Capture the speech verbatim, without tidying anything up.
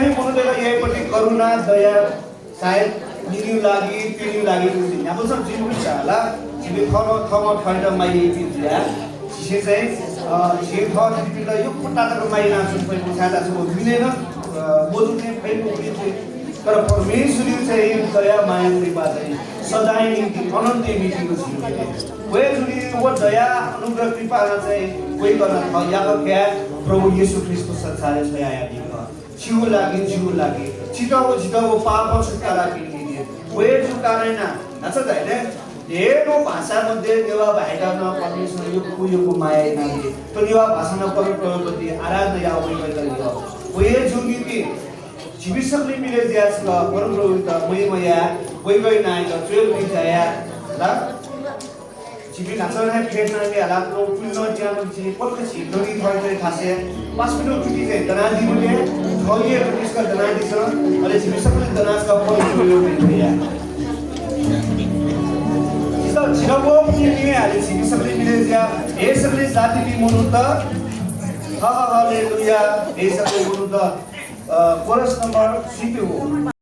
मनूतय्‌त याइपट्टि करुणा, दया, सायद निनिगु लागि, पिनिगु लागि तुं न्ह्याबलें जुइमखु ला। झीपिं थःम्हं थःम्हं थःत माया याइपिं जुयाः झीसं चाहिँ, अ, झी थःथितिपिन्त यक्व ताःतक माया यानाच्वने फइ मखु, छाय्‌धाःसा व मिलय् नं, अ, मजूके फइ मखु। तर परमेश्वरया चाहिँ दया माया कृपा चाहिँ सदांया निंतिं अनन्तया निंतिं व झीगु खः। वय्‌जूगुलिं व दया, अनुग्रह, कृपां चाहिँ वय्‌कलं थः याकःख्वाः प्रभु येशू ख्रीष्ट संसारय् छ्वयाहयादी खः। छिगु लागि, जिगु लागि, छित व जित व पापं छुत्कारा बीगु निंतिं। वय्‌जूगु कारणं यानाः न्हाचः धायेत, धेरगू भाषा मध्ये नेवाः भाय्‌त नं परमेश्वरं यक्व यक्व माया यानादी। थ्व नेवाः भाषां नं परमप्रभुपति आराधना याः वय्‌कःयात यः। वय्‌जूगु निंतिं झीपिं सकलें मिलय् जुयाः छकः परमप्रभुयात महिमा याये, वय्‌कःया नां च्वय् बिचाः याये ला। झीपिं न्हाचः हे फेर नांगु हालाः थ्व पुण्य ज्यानं झी पक्का झी दनि थःथःगु थासय् पासापिनिगु तुति चाहिँ दनादीबलय् थःगु हे तुति छकः दनादिसँ, अले झीपिं सकलें दनाः छकः परमप्रभुयात महिमा याये। झीत झीत वःपिं निम्हय् हाले झीपिं सकलें मिलय् जुयाः, हे सकलें जातिपिं मनूत, ह, ह, हालेलुया, हे सकलें मनूत, अ, कोरस नम्बर सीपे हो।